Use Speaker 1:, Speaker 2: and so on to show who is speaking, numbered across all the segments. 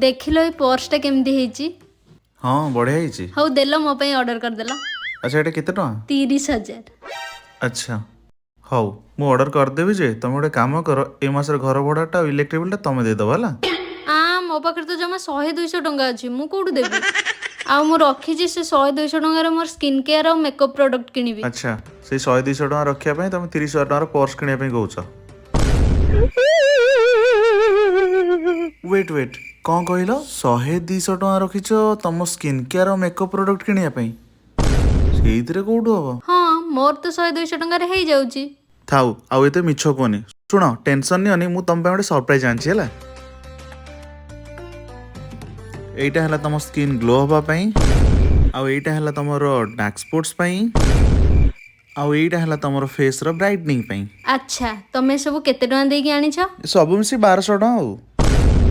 Speaker 1: ଦେଖିଲ, ଏଇ ପର୍ସଟା କେମିତି ହେଇଛି?
Speaker 2: ହଁ, ବଢ଼ିଆ ହେଇଛି।
Speaker 1: ହଉ, ଦେଲ, ମୋ ପାଇଁ ଅର୍ଡର କରିଦେଲ।
Speaker 2: ଆଚ୍ଛା, ଏଇଟା କେତେ ଟଙ୍କା?
Speaker 1: 30,000।
Speaker 2: ଆଚ୍ଛା ହଉ, ମୁଁ ଅର୍ଡର କରିଦେବି ଯେ, ତମେ ଗୋଟେ କାମ କର, ଏ ମାସର ଘର ଭଡ଼ାଟା ଆଉ ଇଲେକ୍ଟ୍ରିକ୍ ବିଲ୍ଟା ତମେ ଦେଇଦେବ, ହେଲା?
Speaker 1: ଆ, ମୋ ପାଖରେ ତ ଜମା 100-200 ଟଙ୍କା ଅଛି, ମୁଁ କୋଉଠୁ ଦେବି? ଆଉ ମୁଁ ରଖିଛି ସେ 100-200 ଟଙ୍କାରେ ମୋର ସ୍କିନ୍ କେୟାର ଆଉ ମେକଅପ୍ ପ୍ରଡକ୍ଟ କିଣିବି।
Speaker 2: ଆଚ୍ଛା, ସେଇ 100-200 ଟଙ୍କା ରଖିବା ପାଇଁ ତମେ 30,000 ଟଙ୍କାର ପର୍ସ କିଣିବା ପାଇଁ କହୁଛ? ୱେଟ୍ ୱେଟ୍, କ'ଣ କହିଲ? 100-200 ଟଙ୍କା ରଖିଛ ତମ ସ୍କିନ୍ କେୟାର ଆଉ ମେକଅପ୍ ପ୍ରଡକ୍ଟ କିଣିବା ପାଇଁ? ସେଇଥିରେ କୋଉଠୁ ହବ?
Speaker 1: ହଁ, ମୋର ତ 100-200 ଟଙ୍କାରେ ହେଇଯାଉଛି।
Speaker 2: ଥାଉ, ଆଉ ଏତେ ମିଛ କୁହନି। ଶୁଣ, ଟେନସନ୍ ନିଅନି, ମୁଁ ତମ ପାଇଁ ଗୋଟେ ସରପ୍ରାଇଜ୍ ଆଣିଛି, ହେଲା? ଏଇଟା ହେଲା ତମ ସ୍କିନ୍ ଗ୍ଲୋ ହେବା ପାଇଁ, ଆଉ ଏଇଟା ହେଲା ତମର ଡାର୍କ ସ୍ପଟ୍ସ ପାଇଁ, ଆଉ ଏଇଟା ହେଲା ତମର ଫେସ୍ର ବ୍ରାଇଟନିଂ ପାଇଁ।
Speaker 1: ଆଚ୍ଛା, ତମେ ସବୁ କେତେ ଟଙ୍କା ଦେଇକି ଆଣିଛ?
Speaker 2: ସବୁ ମିଶି 1200 ଟଙ୍କା ଆଉ।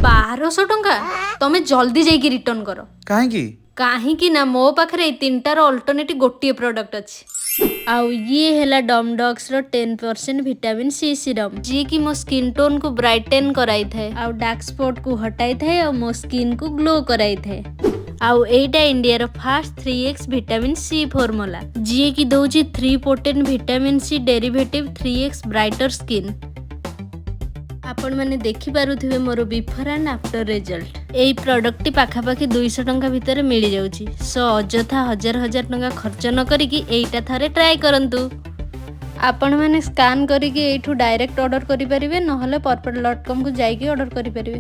Speaker 1: 1200 ଟଙ୍କା? ତମେ ଜଲ୍ଦି ଯାଇକି ରିଟର୍ନ କର।
Speaker 2: କାହିଁକି?
Speaker 1: କାହିଁକି ନା ମୋ ପାଖରେ ଏଇ ତିନିଟାର ଅଲ୍ଟରନେଟିଭ୍ ଗୋଟିଏ ପ୍ରଡକ୍ଟ ଅଛି। ଆଉ ଇଏ ହେଲା ଡମଡକ୍ସର 10% ଭିଟାମିନ୍ ସି ସିରମ୍, ଯିଏକି ମୋ ସ୍କିନ୍ ଟୋନ୍କୁ ବ୍ରାଇଟେନ୍ କରାଇଥାଏ, ଆଉ ଡାର୍କ ସ୍ପଟ୍କୁ ହଟାଇଥାଏ, ଆଉ ମୋ ସ୍କିନ୍କୁ ଗ୍ଲୋ କରାଇଥାଏ। ଆଉ ଏଇଟା ଇଣ୍ଡିଆର first 3X vitamin C formula, ଯିଏକି ଦଉଛି 3 potent vitamin C derivative, 3X brighter skin। ଆପଣମାନେ ଦେଖିପାରୁଥିବେ ମୋର ବିଫୋର୍ ଆଣ୍ଡ ଆଫ୍ଟର ରେଜଲ୍ଟ। ଏଇ ପ୍ରଡକ୍ଟଟି ପାଖାପାଖି 200 ଟଙ୍କା ଭିତରେ ମିଳିଯାଉଛି। ସୋ ଅଯଥା ହଜାର ହଜାର ଟଙ୍କା ଖର୍ଚ୍ଚ ନ କରିକି ଏଇଟା ଥରେ ଟ୍ରାଏ କରନ୍ତୁ। ଆପଣମାନେ ସ୍କାନ୍ କରିକି ଏଇଠୁ ଡାଇରେକ୍ଟ ଅର୍ଡ଼ର କରିପାରିବେ, ନହେଲେ ପର୍ପଲ୍.କମ୍କୁ ଯାଇକି ଅର୍ଡ଼ର କରିପାରିବେ।